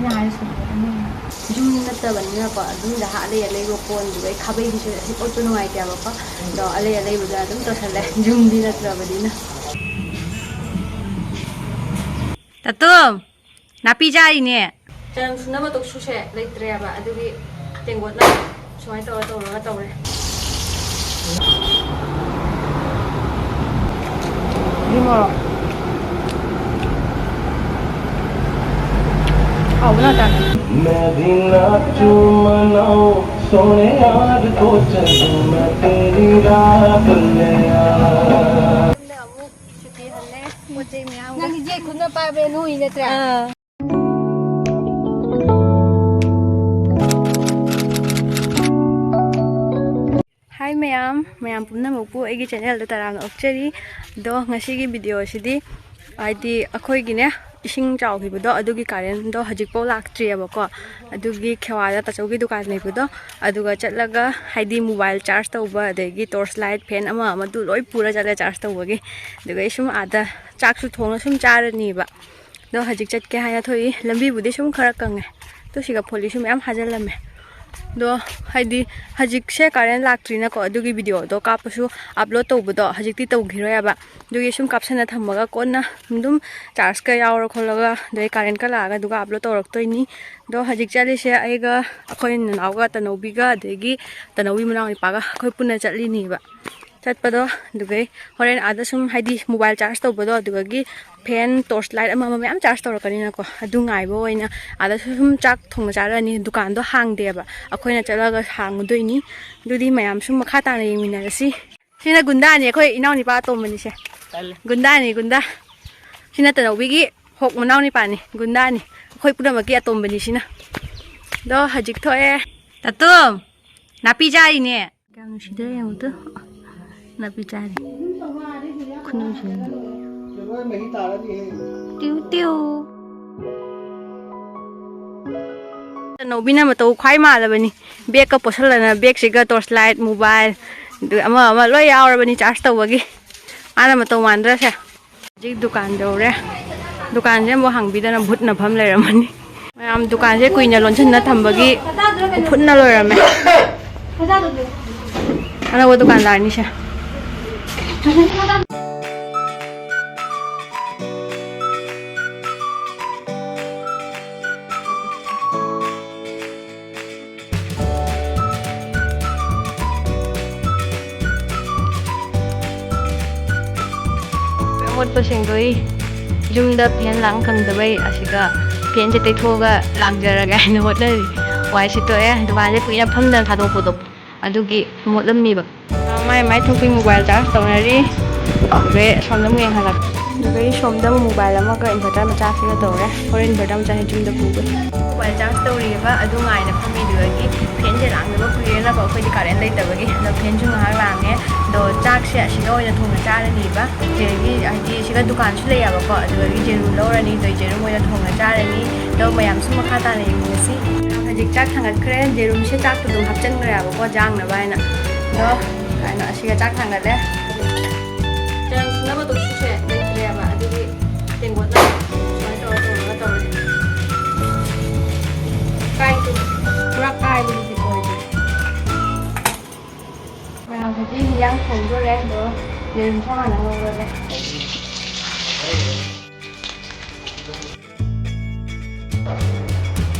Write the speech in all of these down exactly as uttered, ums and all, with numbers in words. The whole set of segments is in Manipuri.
ꯑꯩꯅ ꯍꯥꯏꯔꯤꯁꯤꯅꯦ, ꯌꯨꯝ ꯅꯠꯇꯕꯅꯤꯅꯀꯣ, ꯑꯗꯨꯝꯗ ꯑꯂꯩ ꯑꯂꯩꯕ ꯀꯣꯟꯗꯨꯗꯩ ꯈꯥꯕꯩꯁꯤꯁꯨ ꯍꯤꯞꯄꯁꯨ ꯅꯨꯡꯉꯥꯏꯇꯦꯕꯀꯣ, ꯑꯗꯣ ꯑꯂꯩ ꯑꯂꯩꯕꯗ ꯑꯗꯨꯝ ꯇꯧꯁꯜꯂꯦ, ꯌꯨꯝꯗꯤ ꯅꯠꯇ꯭ꯔꯕꯅꯤꯅ꯫ ꯇꯥꯇꯣ, ꯅꯥꯄꯤ ꯆꯥꯔꯤꯅꯦ꯫ ꯆꯅꯝ ꯁꯨꯅꯕ ꯇꯣꯛꯁꯨꯁꯦ ꯂꯩꯇ꯭ꯔꯦꯕ, ꯑꯗꯨꯒꯤ ꯇꯦꯡꯒꯣꯠꯅ ꯁꯨꯃꯥꯏꯅ ꯇꯧꯔ ꯇꯧꯔꯒ ꯇꯧꯔꯦ꯫ ꯃꯣꯔꯣꯛ꯫ ꯍꯥꯎꯕꯅ ꯇꯥꯔꯦ꯫ मैं भी नाचूं मनाऊं सोने यार को चलूं मैं तेरी राह लिया। ꯅꯪꯗꯤ ꯖꯦꯛ ꯈꯨꯠꯅ ꯄꯥꯏꯕ ꯅꯣꯏ ꯅꯠꯇ꯭ꯔꯥ? ꯑꯥ꯫ ꯍꯥꯏ ꯃꯌꯥꯝ, ꯃꯌꯥꯝ ꯄꯨꯝꯅꯃꯛꯄꯨ ꯑꯩꯒꯤ ꯆꯦꯅꯦꯜꯗ ꯇꯔꯥꯝꯅ ꯑꯣꯛꯆꯔꯤ꯫ ꯑꯗꯣ ꯉꯁꯤꯒꯤ ꯚꯤꯗꯤꯑꯣꯁꯤꯗꯤ ꯍꯥꯏꯗꯤ ꯑꯩꯈꯣꯏꯒꯤꯅꯦ, ꯏꯁꯤꯡ ꯆꯥꯎꯈꯤꯕꯗꯣ ꯑꯗꯨꯒꯤ ꯀꯥꯔꯦꯟꯗꯣ ꯍꯧꯖꯤꯛꯐꯥꯎ ꯂꯥꯛꯇ꯭ꯔꯤꯑꯕꯀꯣ꯫ ꯑꯗꯨꯒꯤ ꯈꯦꯋꯥꯗ ꯇꯥꯆꯧꯒꯤ ꯗꯨꯀꯥꯟ ꯂꯩꯕꯗꯣ, ꯑꯗꯨꯒ ꯆꯠꯂꯒ ꯍꯥꯏꯗꯤ ꯃꯣꯕꯥꯏꯜ ꯆꯥꯔꯖ ꯇꯧꯕ, ꯑꯗꯒꯤ ꯇꯣꯔꯆ ꯂꯥꯏꯠ, ꯐꯦꯟ ꯑꯃ ꯑꯃꯗꯨ ꯂꯣꯏ ꯄꯨꯔ ꯆꯠꯂꯦ ꯆꯥꯔꯖ ꯇꯧꯕꯒꯤ꯫ ꯑꯗꯨꯒ ꯑꯩ ꯁꯨꯝ ꯑꯥꯗ ꯆꯥꯛꯁꯨ ꯊꯣꯡꯉ ꯁꯨꯝ ꯆꯥꯔꯅꯤꯕ꯫ ꯑꯗꯣ ꯍꯧꯖꯤꯛ ꯆꯠꯀꯦ ꯍꯥꯏꯅ ꯊꯣꯛꯏ꯫ ꯂꯝꯕꯤꯕꯨꯗꯤ ꯁꯨꯝ ꯈꯔ ꯀꯪꯉꯦ, ꯑꯗꯣ ꯁꯤꯒ ꯐꯣꯜꯂꯤꯁꯨ ꯃꯌꯥꯝ ꯍꯥꯖꯜꯂꯝꯃꯦ꯫ ꯑꯗꯣ ꯍꯥꯏꯗꯤ ꯍꯧꯖꯤꯛꯁꯦ ꯀꯥꯔꯦꯟ ꯂꯥꯛꯇ꯭ꯔꯤꯅꯀꯣ, ꯑꯗꯨꯒꯤ ꯚꯤꯗꯤꯑꯣꯗꯣ ꯀꯥꯞꯄꯁꯨ ꯑꯞꯂꯣꯗ ꯇꯧꯕꯗꯣ ꯍꯧꯖꯤꯛꯇꯤ ꯇꯧꯈꯤꯔꯣꯏꯕ꯫ ꯑꯗꯨꯒꯤ ꯁꯨꯝ ꯀꯥꯞꯁꯟꯅ ꯊꯝꯃꯒ ꯀꯣꯟꯅ ꯑꯗꯨꯝ ꯆꯥꯔꯖꯀ ꯌꯥꯎꯔ ꯈꯣꯠꯂꯒ, ꯑꯗꯩ ꯀꯥꯔꯦꯟꯀ ꯂꯥꯛꯑꯒ ꯑꯗꯨꯒ ꯑꯞꯂꯣꯗ ꯇꯧꯔꯛꯇꯣꯏꯅꯤ꯫ ꯑꯗꯣ ꯍꯧꯖꯤꯛ ꯆꯠꯂꯤꯁꯦ ꯑꯩꯒ, ꯑꯩꯈꯣꯏ ꯅꯅꯥꯎꯒ, ꯇꯅꯧꯕꯤꯒ, ꯑꯗꯒꯤ ꯇꯅꯧꯕꯤ ꯃꯅꯥꯎ ꯅꯨꯄꯥꯒ ꯑꯩꯈꯣꯏ ꯄꯨꯟꯅ ꯆꯠꯂꯤꯅꯦꯕ꯫ ꯆꯠꯄꯗꯣ ꯑꯗꯨꯒꯩ ꯍꯣꯔꯦꯟ ꯑꯥꯗ ꯁꯨꯝ ꯍꯥꯏꯗꯤ ꯃꯣꯕꯥꯏꯜ ꯆꯥꯔꯖ ꯇꯧꯕꯗꯣ, ꯑꯗꯨꯗꯒꯤ ꯐꯦꯟ, ꯇꯣꯔꯆ ꯂꯥꯏꯠ ꯑꯃ ꯑꯃ ꯃꯌꯥꯝ ꯆꯥꯔꯖ ꯇꯧꯔꯛꯀꯅꯤꯅꯀꯣ, ꯑꯗꯨ ꯉꯥꯏꯕ ꯑꯣꯏꯅ ꯑꯥꯗꯁꯨ ꯁꯨꯝ ꯆꯥꯛ ꯊꯣꯡꯅ ꯆꯥꯔꯛꯑꯅꯤ꯫ ꯗꯨꯀꯥꯟꯗꯣ ꯍꯥꯡꯗꯦꯕ, ꯑꯩꯈꯣꯏꯅ ꯆꯠꯂꯒ ꯍꯥꯡꯉꯨꯗꯣꯏꯅꯤ꯫ ꯑꯗꯨꯗꯤ ꯃꯌꯥꯝ ꯁꯨꯝ ꯃꯈꯥ ꯇꯥꯅ ꯌꯦꯡꯃꯤꯟꯅꯔꯁꯤ꯫ ꯁꯤꯅ ꯒꯨꯟꯗꯥꯅꯤ, ꯑꯩꯈꯣꯏ ꯏꯅꯥꯎꯅꯨꯄꯥ ꯑꯇꯣꯝꯕꯅꯤꯁꯦ꯫ ꯇꯜꯂꯦ꯫ ꯒꯨꯟꯗꯥꯅꯤ, ꯒꯨꯟꯗꯥ꯫ ꯁꯤꯅ ꯇꯅꯧꯕꯤꯒꯤ ꯍꯣꯛ ꯃꯅꯥꯎ ꯅꯨꯄꯥꯅꯤ, ꯒꯨꯟꯗꯥꯅꯤ꯫ ꯑꯩꯈꯣꯏ ꯄꯨꯝꯅꯃꯛꯀꯤ ꯑꯇꯣꯝꯕꯅꯤ ꯁꯤꯅ꯫ ꯑꯗꯣ ꯍꯧꯖꯤꯛ ꯊꯣꯛꯑꯦ꯫ ꯇꯥꯇꯣꯝ, ꯅꯥꯄꯤ ꯆꯥꯔꯤꯅꯦ꯫ ꯀꯌꯥꯝ ꯅꯨꯡꯁꯤꯗ꯭ꯔꯥ ꯌꯦꯡꯉꯨ ꯇꯨ꯫ ꯅꯥꯄꯤ ꯆꯥꯔꯤ꯫ ꯈꯨꯅꯨꯡꯁꯤ꯫ ꯇꯤꯌꯨ ꯇꯤꯌꯨ꯫ ꯅꯧꯕꯤꯅ ꯃꯇꯧ ꯈ꯭ꯋꯥꯏ ꯃꯥꯜꯂꯕꯅꯤ꯫ ꯕꯦꯒꯀ ꯄꯣꯠꯁꯜꯂꯅ, ꯕꯦꯒꯁꯤꯒ ꯇꯣꯔꯆ ꯂꯥꯏꯠ, ꯃꯣꯕꯥꯏꯜ, ꯑꯗꯨ ꯑꯃ ꯑꯃ ꯂꯣꯏ ꯌꯥꯎꯔꯕꯅꯤ ꯆꯥꯔꯖ ꯇꯧꯕꯒꯤ꯫ ꯃꯥꯅ ꯃꯇꯧ ꯃꯥꯟꯗ꯭ꯔꯁꯦ꯫ ꯍꯧꯖꯤꯛ ꯗꯨꯀꯥꯟ ꯌꯧꯔꯦ꯫ ꯗꯨꯀꯥꯟꯁꯦ ꯑꯃꯨꯛ ꯍꯥꯡꯕꯤꯗꯅ ꯚꯨꯠꯅ ꯐꯝ ꯂꯩꯔꯝꯃꯅꯤ꯫ ꯃꯌꯥꯝ ꯗꯨꯀꯥꯟꯁꯦ ꯀꯨꯏꯅ ꯂꯣꯟꯁꯤꯟꯅ ꯊꯝꯕꯒꯤ ꯎꯐꯨꯟꯅ ꯂꯣꯏꯔꯝꯃꯦ꯫ ꯑꯅꯧꯕ ꯗꯨꯀꯥꯟꯗꯥꯔꯅꯤꯁꯦ꯫ ꯑꯃꯣꯠꯄ ꯁꯦꯡꯗꯣꯛꯏ꯫ ꯌꯨꯝꯗ ꯐꯦꯟ ꯂꯥꯡ ꯐꯪꯗꯕꯩ ꯑꯁꯤꯒ ꯐꯦꯟꯁꯦ ꯇꯩꯊꯣꯛꯑꯒ ꯂꯥꯡꯖꯔꯒꯦ ꯍꯥꯏꯅ ꯍꯣꯠꯅꯔꯤ꯫ ꯋꯥꯏ ꯁꯤꯠꯇꯣꯛꯑꯦ꯫ ꯗꯨꯀꯥꯟꯁꯦ ꯀꯨꯏꯅ ꯐꯝꯗꯅ ꯊꯥꯗꯣꯛꯄꯗꯣ ꯑꯗꯨꯒꯤ ꯃꯣꯠꯂꯝꯃꯤꯕ꯫ ꯃꯥꯏ ꯃꯥꯏ ꯊꯣꯛꯄꯤ ꯃꯣꯕꯥꯏꯜ ꯆꯥꯔꯖ ꯇꯧꯅꯔꯤ꯫ ꯑꯗꯩ ꯑꯁꯣꯝꯗ ꯑꯃꯨꯛ ꯌꯦꯡꯍꯜꯂꯛꯀꯦ꯫ ꯑꯗꯨꯗꯒꯤ ꯁꯣꯝꯗ ꯑꯃꯨꯛ ꯃꯣꯕꯥꯏꯜ ꯑꯃꯒ ꯏꯟꯚꯔꯇꯔ ꯃꯆꯥꯁꯤꯒ ꯇꯧꯔꯦ꯫ ꯍꯣꯔꯦꯟ ꯏꯟꯚꯔꯇꯔ ꯃꯆꯥꯁꯤ ꯌꯨꯝꯗ ꯄꯨꯒꯦ꯫ ꯃꯣꯕꯥꯏꯜ ꯆꯥꯔꯖ ꯇꯧꯔꯤꯑꯕ, ꯑꯗꯨ ꯉꯥꯏꯅ ꯐꯝꯃꯤꯗꯨꯗꯒꯤ ꯐꯦꯟꯁꯦ ꯂꯥꯡꯗꯕ ꯀꯨꯏꯔꯦꯅꯀꯣ, ꯑꯩꯈꯣꯏꯗꯤ ꯀꯥꯔꯦꯟ ꯂꯩꯇꯕꯒꯤ꯫ ꯑꯗꯣ ꯐꯦꯟꯁꯨ ꯉꯥꯏꯍꯥꯛ ꯂꯥꯡꯉꯦ꯫ ꯑꯗꯣ ꯆꯥꯛꯁꯦ ꯑꯁꯤꯗ ꯑꯣꯏꯅ ꯊꯣꯡꯅ ꯆꯥꯔꯅꯤꯕ꯫ ꯁꯤꯗꯒꯤ ꯍꯥꯏꯗꯤ ꯁꯤꯒ ꯗꯨꯀꯥꯟꯁꯨ ꯂꯩꯌꯦꯕꯀꯣ, ꯑꯗꯨꯗꯒꯤ ꯌꯦꯔꯨꯝ ꯂꯧꯔꯅꯤ꯫ ꯑꯗꯣ ꯌꯦꯔꯨꯝ ꯑꯣꯏꯅ ꯊꯣꯡꯅ ꯆꯥꯔꯅꯤ꯫ ꯑꯗꯣ ꯃꯌꯥꯝꯁꯨ ꯃꯈꯥ ꯇꯥꯅ ꯌꯦꯡꯃꯤꯟꯅꯁꯤ꯫ ꯍꯧꯖꯤꯛ ꯆꯥꯛ ꯊꯥꯡꯒꯠꯈ꯭ꯔꯦ꯫ ꯌꯦꯔꯨꯝꯁꯦ ꯆꯥꯛꯇ ꯑꯗꯨꯝ ꯍꯥꯞꯆꯤꯟꯈ꯭ꯔꯦꯕꯀꯣ, ꯌꯥꯡꯅꯕ ꯍꯥꯏꯅ꯫ ꯑꯗꯣ ꯀꯩꯅꯣ, ꯑꯁꯤꯒ ꯆꯥꯛ ꯊꯥꯡꯒꯠꯂꯦ꯫ ꯆꯔꯟ ꯁꯨꯅꯕꯗꯣ ꯁꯤꯁꯦ ꯂꯩꯇ꯭ꯔꯦꯕ, ꯑꯗꯨꯒꯤ ꯇꯦꯡꯀꯣꯠꯅ ꯁꯨꯃꯥꯏꯅ ꯇꯧꯔ ꯇꯧꯔꯒ ꯇꯧꯔꯦ꯫ ꯀꯥꯏꯗꯦ, ꯄꯨꯔꯥ ꯀꯥꯏꯕꯗꯨꯗꯤ ꯑꯣꯏꯗꯦ꯫ ꯃꯌꯥꯝ ꯍꯧꯖꯤꯛ ꯍꯤꯟꯖꯥꯡ ꯊꯣꯡꯗꯣꯔꯦ, ꯑꯗꯣ ꯌꯦꯔꯨꯝꯁꯨ ꯍꯥꯟꯅ ꯉꯧꯔꯒꯦ꯫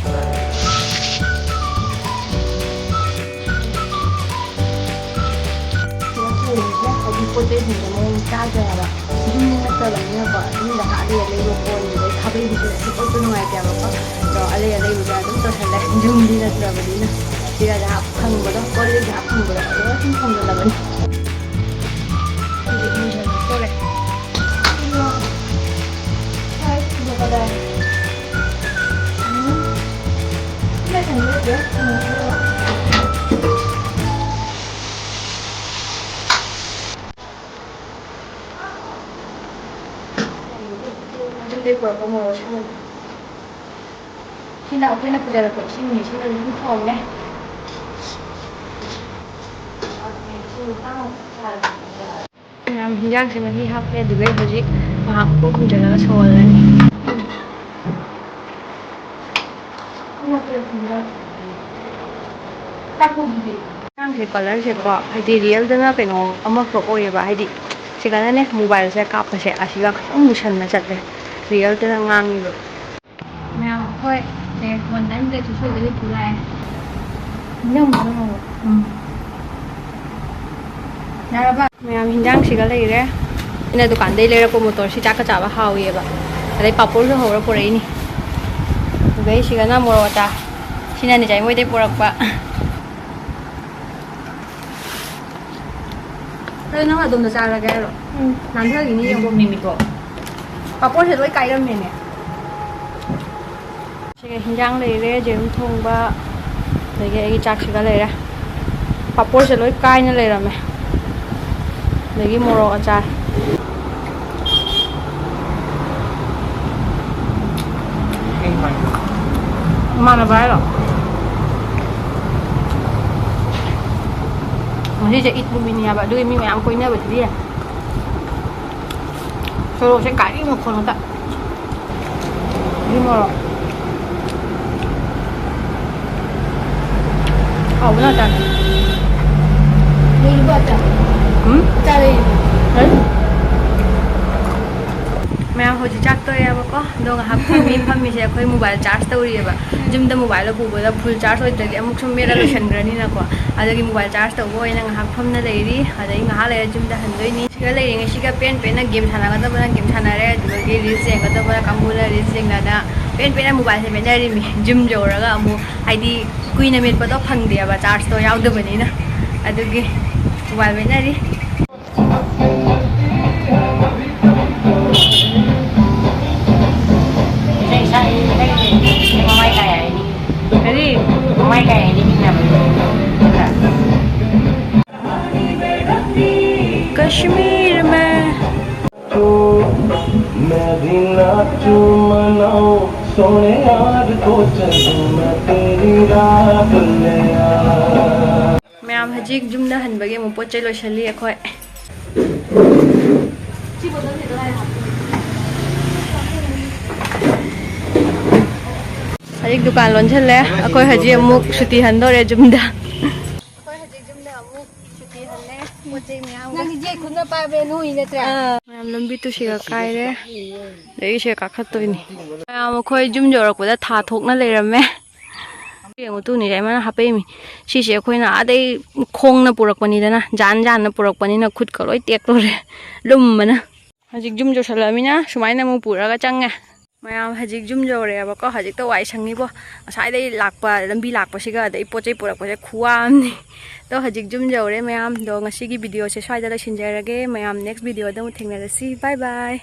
ꯁꯤꯗ ꯊꯣꯡꯉꯤꯁꯦ ꯍꯧꯖꯤꯛ ꯄꯣꯠ ꯆꯩꯁꯤꯡꯁꯦ ꯃꯑꯣꯡ ꯆꯥꯗ꯭ꯔꯦ ꯍꯥꯏꯕ꯫ ꯌꯨꯝ ꯅꯠꯇꯕꯅꯤꯅꯀꯣ, ꯌꯨꯝꯗ ꯑꯔꯩ ꯑꯔꯩꯕ ꯀꯣꯟꯗꯨꯗꯩ ꯈꯥꯕꯩꯗꯨꯁꯨ ꯍꯦꯛꯇ ꯅꯨꯡꯉꯥꯏꯇꯦꯕꯀꯣ꯫ ꯑꯗꯣ ꯑꯔꯩ ꯑꯔꯩꯕꯗ ꯑꯗꯨꯝ ꯇꯧꯁꯜꯂꯦ, ꯌꯨꯝꯗꯤ ꯅꯠꯇ꯭ꯔꯕꯅꯤꯅ꯫ ꯁꯤꯒ ꯍꯥꯞ ꯐꯪꯕꯗꯣ, ꯀꯣꯜ ꯂꯤꯛ ꯍꯥꯞ ꯐꯪꯕꯗꯣ, ꯑꯗꯨꯒ ꯁꯨꯝ ꯊꯝꯖꯜꯂꯕꯅꯤ꯫ ꯁꯤꯗꯤ ꯏꯪꯗꯅ ꯊꯣꯛꯂꯦ꯫ ꯌꯨꯝꯗꯩ ꯄꯨꯔꯛꯄ ꯃꯣꯔꯣꯛ ꯑꯁꯨꯕꯗꯣ꯫ ꯁꯤꯅ ꯑꯩꯈꯣꯏꯅ ꯄꯨꯖꯔꯛꯄ ꯏꯁꯤꯡꯅꯤ, ꯁꯤꯅ ꯑꯗꯨꯝ ꯊꯣꯡꯉꯦ꯫ ꯃꯌꯥꯝ ꯍꯤꯟꯖꯥꯡꯁꯦ ꯃꯍꯤ ꯍꯥꯞꯄꯦ, ꯑꯗꯨꯒ ꯍꯧꯖꯤꯛ ꯉꯥꯏꯍꯥꯛ ꯄꯨꯡ ꯈꯨꯝꯖꯤꯜꯂꯒ ꯁꯧꯍꯜꯂꯅꯤ꯫ ꯆꯥꯛ ꯊꯣꯡꯗ꯭ꯔꯤ꯫ ꯑꯉꯥꯡꯁꯦ ꯀꯂꯔꯁꯦꯀꯣ, ꯍꯥꯏꯗꯤ ꯔꯤꯌꯦꯜꯗꯅ ꯀꯩꯅꯣ ꯑꯃꯈꯛ ꯑꯣꯏꯌꯦꯕ, ꯍꯥꯏꯗꯤ ꯁꯤꯒꯅꯅꯦ ꯃꯣꯕꯥꯏꯜꯁꯦ ꯀꯥꯞꯄꯁꯦ ꯑꯁꯤꯒ ꯈꯤꯇꯪ ꯃꯨꯁꯟꯅ ꯆꯠꯂꯦ, ꯔꯤꯌꯦꯜꯗꯅ ꯉꯥꯡꯉꯤꯕ꯫ ꯃꯌꯥꯝ ꯑꯩꯈꯣꯏ ꯁꯦ ꯐꯣꯟ ꯅꯝꯗ꯭ꯔꯦ ꯁꯨꯁꯣꯏꯗ ꯂꯩ ꯄꯨꯔꯥꯏ꯫ ꯅꯝꯕ ꯅꯝꯃꯕ? ꯎꯝ꯫ ꯌꯥꯔꯕ? ꯃꯌꯥꯝ ꯍꯤꯟꯖꯥꯡꯁꯤꯒ ꯂꯩꯔꯦ꯫ ꯑꯩꯅ ꯗꯨꯀꯥꯟꯗꯩ ꯂꯩꯔꯛꯄ ꯃꯣꯇꯣꯔꯁꯤ ꯆꯥꯛꯀ ꯆꯥꯕ ꯍꯥꯎꯋꯦꯕ꯫ ꯑꯗꯩ ꯄꯥꯄꯣꯔꯁꯨ ꯍꯧꯔ ꯄꯨꯔꯛꯏꯅꯤ꯫ ꯑꯗꯩ ꯁꯤꯒꯅ ꯃꯣꯔꯣꯛ ꯑꯆꯥꯔ꯫ ꯁꯤꯅ ꯅꯦꯆꯥꯏ ꯃꯣꯏꯗꯩ ꯄꯨꯔꯛꯄ꯫ ꯑꯗꯣ ꯅꯪ ꯑꯗꯣꯝꯗ ꯆꯥꯔꯒꯦ ꯍꯥꯏꯔꯣ? ꯎꯝ꯫ ꯅꯥꯟꯊꯈꯤꯅꯤ ꯌꯦꯡꯉꯣ꯫ ꯃꯤꯃꯤꯀꯣ꯫ ꯄꯥꯄꯣꯔꯁꯦ ꯂꯣꯏ ꯀꯥꯏꯔꯝꯃꯦꯅꯦ꯫ ꯁꯤꯒ ꯍꯤꯟꯖꯥꯡ ꯂꯩꯔꯦ, ꯌꯦꯔꯨꯝ ꯊꯣꯡꯕ, ꯑꯗꯒꯤ ꯑꯩꯒꯤ ꯆꯥꯛꯁꯤꯒ ꯂꯩꯔꯦ꯫ ꯄꯥꯄꯣꯔꯁꯦ ꯂꯣꯏ ꯀꯥꯏꯅ ꯂꯩꯔꯝꯃꯦ꯫ ꯑꯗꯒꯤ ꯃꯣꯔꯣꯛ ꯑꯆꯥꯔ꯫ ꯏꯃꯥꯟꯅꯕ ꯍꯥꯏꯔꯣ? ꯉꯁꯤꯁꯦ ꯏꯠ ꯅꯨꯃꯤꯠꯅꯦ ꯍꯥꯏꯕ, ꯑꯗꯨꯒꯤ ꯃꯤ ꯃꯌꯥꯝ ꯀꯣꯏꯅꯕꯗꯨꯗꯤ꯫ ꯁꯣꯔꯣꯛꯁꯦ ꯒꯥꯔꯤ ꯃꯈꯣꯟ ꯉꯥꯛꯇ꯫ ꯎ ꯃꯣꯔꯣꯛ꯫ ꯍꯥꯎꯕ ꯉꯥꯛꯇ꯫ ꯂꯩꯔꯤꯕꯣ ꯑꯆꯥ? ꯎꯝ? ꯑꯆꯥ ꯂꯩꯔꯤꯕꯣ? ꯀꯔꯤ? ꯃꯌꯥꯝ ꯍꯧꯖꯤꯛ ꯆꯥꯛ ꯇꯣꯛꯑꯦꯕꯀꯣ, ꯑꯗꯣ ꯉꯥꯏꯍꯥꯛ ꯐꯝꯃꯤ꯫ ꯐꯝꯃꯤꯁꯦ ꯑꯩꯈꯣꯏ ꯃꯣꯕꯥꯏꯜ ꯆꯥꯔꯖ ꯇꯧꯔꯤꯑꯕ꯫ ꯌꯨꯝꯗ ꯃꯣꯕꯥꯏꯜꯗꯣ ꯄꯨꯕꯗ ꯐꯨꯜ ꯆꯥꯔꯖ ꯑꯣꯏꯗ꯭ꯔꯗꯤ ꯑꯃꯨꯛ ꯁꯨꯝ ꯃꯦꯠꯂ ꯂꯣꯏꯁꯟꯈ꯭ꯔꯅꯤꯅꯀꯣ꯫ ꯑꯗꯨꯒꯤ ꯃꯣꯕꯥꯏꯜ ꯆꯥꯔꯖ ꯇꯧꯕ ꯑꯣꯏꯅ ꯉꯥꯏꯍꯥꯛ ꯐꯝꯅ ꯂꯩꯔꯤ꯫ ꯑꯗꯩ ꯉꯥꯏꯍꯥꯛ ꯂꯩꯔ ꯌꯨꯝꯗ ꯍꯟꯗꯣꯏꯅꯤ꯫ ꯁꯤꯗ ꯂꯩꯔꯤꯉꯩꯁꯤꯒ ꯄꯦꯟ ꯄꯦꯟꯅ ꯒꯦꯝ ꯁꯥꯟꯅꯒꯗꯕꯅ ꯒꯦꯝ ꯁꯥꯟꯅꯔꯦ, ꯑꯗꯨꯗꯒꯤ ꯔꯤꯜꯁ ꯌꯦꯡꯒꯗꯕꯅ ꯀꯥꯡꯕꯨꯅ ꯔꯤꯜꯁ ꯌꯦꯡꯅꯗꯅ ꯄꯦꯟ ꯄꯦꯟꯅ ꯃꯣꯕꯥꯏꯜꯁꯦ ꯃꯦꯠꯅꯔꯤꯃꯤ꯫ ꯖꯤꯝ ꯌꯧꯔꯒ ꯑꯃꯨꯛ, ꯍꯥꯏꯗꯤ, ꯀꯨꯏꯅ ꯃꯦꯠꯄꯗꯣ ꯐꯪꯗꯦꯕ ꯆꯥꯔꯖꯇꯣ ꯌꯥꯎꯗꯕꯅꯤꯅ, ꯑꯗꯨꯒꯤ ꯃꯣꯕꯥꯏꯜ ꯃꯦꯠꯅꯔꯤ꯫ ꯏꯁꯩ ꯁꯛꯏ, ꯏꯁꯩꯁꯦ ꯃꯃꯥꯏ ꯀꯥꯏ ꯍꯥꯏꯅꯤ꯫ ꯀꯔꯤ? ꯃꯃꯥꯏ ꯀꯥꯏ ꯍꯥꯏꯅꯤ ꯃꯤꯅ꯫ ꯀꯁꯃꯤꯔ ꯃꯦ꯫ मैं भी नाचूं मनाऊं सोने यार को चलूं मैं तेरी राह दुनिया। ꯃꯌꯥꯝ ꯍꯧꯖꯤꯛ ꯌꯨꯝꯗ ꯍꯟꯕꯒꯤ ꯑꯃꯨꯛ ꯄꯣꯠ ꯆꯩ ꯂꯣꯏꯁꯜꯂꯤ ꯑꯩꯈꯣꯏ꯫ ꯍꯧꯖꯤꯛ ꯗꯨꯀꯥꯟ ꯂꯣꯟꯁꯤꯜꯂꯦ꯫ ꯑꯩꯈꯣꯏ ꯍꯧꯖꯤꯛ ꯑꯃꯨꯛ ꯁꯨꯇꯤ ꯍꯟꯗꯣꯔꯦ ꯌꯨꯝꯗ꯫ ꯑꯩꯈꯣꯏ ꯍꯧꯖꯤꯛ ꯌꯨꯝꯗ ꯑꯃꯨꯛ ꯁꯨꯇꯤ ꯍꯜꯂꯦ꯫ ꯄꯣꯠ ꯆꯩ ꯃꯌꯥꯝ ꯅꯪꯗꯤ ꯌꯦꯛ ꯈꯨꯠꯅ ꯄꯥꯏꯕ ꯅꯣꯏ ꯅꯠꯇ꯭ꯔꯥ? ꯑꯥ, ꯃꯌꯥꯝ ꯂꯝꯕꯤ ꯇꯨꯁꯤꯒ ꯀꯥꯏꯔꯦ꯫ ꯑꯗꯒꯤ ꯁꯤꯒ ꯀꯥꯈꯠꯇꯣꯏꯅꯤ꯫ ꯃꯌꯥꯝ ꯑꯩꯈꯣꯏ ꯌꯨꯝ ꯌꯧꯔꯛꯄꯗ ꯊꯥ ꯊꯣꯛꯅ ꯂꯩꯔꯝꯃꯦ꯫ ꯌꯦꯡꯉꯨ ꯇꯨꯅꯤꯁꯦ ꯑꯩꯃꯅ ꯍꯥꯞꯄꯛꯏꯃꯤ꯫ ꯁꯤꯁꯦ ꯑꯩꯈꯣꯏꯅ ꯑꯗꯩ ꯈꯣꯡꯅ ꯄꯨꯔꯛꯄꯅꯤꯗꯅ, ꯖꯥꯟ ꯖꯥꯟꯅ ꯄꯨꯔꯛꯄꯅꯤꯅ ꯈꯨꯠꯀ ꯂꯣꯏ ꯇꯦꯛꯇꯣꯔꯦ ꯂꯨꯝꯕꯅ꯫ ꯍꯧꯖꯤꯛ ꯌꯨꯝ ꯌꯧꯁꯜꯂꯛꯑꯃꯤꯅ ꯁꯨꯃꯥꯏꯅ ꯑꯃꯨꯛ ꯄꯨꯔꯒ ꯆꯪꯉꯦ꯫ ꯃꯌꯥꯝ ꯍꯧꯖꯤꯛ ꯌꯨꯝ ꯌꯧꯔꯛꯑꯦꯕꯀꯣ꯫ ꯍꯧꯖꯤꯛꯇ ꯋꯥꯏ ꯁꯪꯉꯤꯕꯣ꯫ ꯉꯁꯥꯏꯗꯩ ꯂꯥꯛꯄ, ꯂꯝꯕꯤ ꯂꯥꯛꯄꯁꯤꯒ ꯑꯗꯩ ꯄꯣꯠ ꯆꯩ ꯄꯨꯔꯛꯄꯁꯦ ꯈꯨꯋꯥ ꯑꯃꯅꯤ꯫ ꯑꯗꯣ ꯍꯧꯖꯤꯛ ꯌꯨꯝ ꯌꯧꯔꯦ ꯃꯌꯥꯝ꯫ ꯑꯗꯣ ꯉꯁꯤꯒꯤ ꯚꯤꯗꯤꯑꯣꯁꯦ ꯁ꯭ꯋꯥꯏꯗ ꯂꯣꯏꯁꯤꯟꯖꯔꯒꯦ꯫ ꯃꯌꯥꯝ next ꯚꯤꯗꯤꯑꯣꯗ ꯑꯃꯨꯛ ꯊꯦꯡꯅꯔꯁꯤ꯫ Bye bye꯫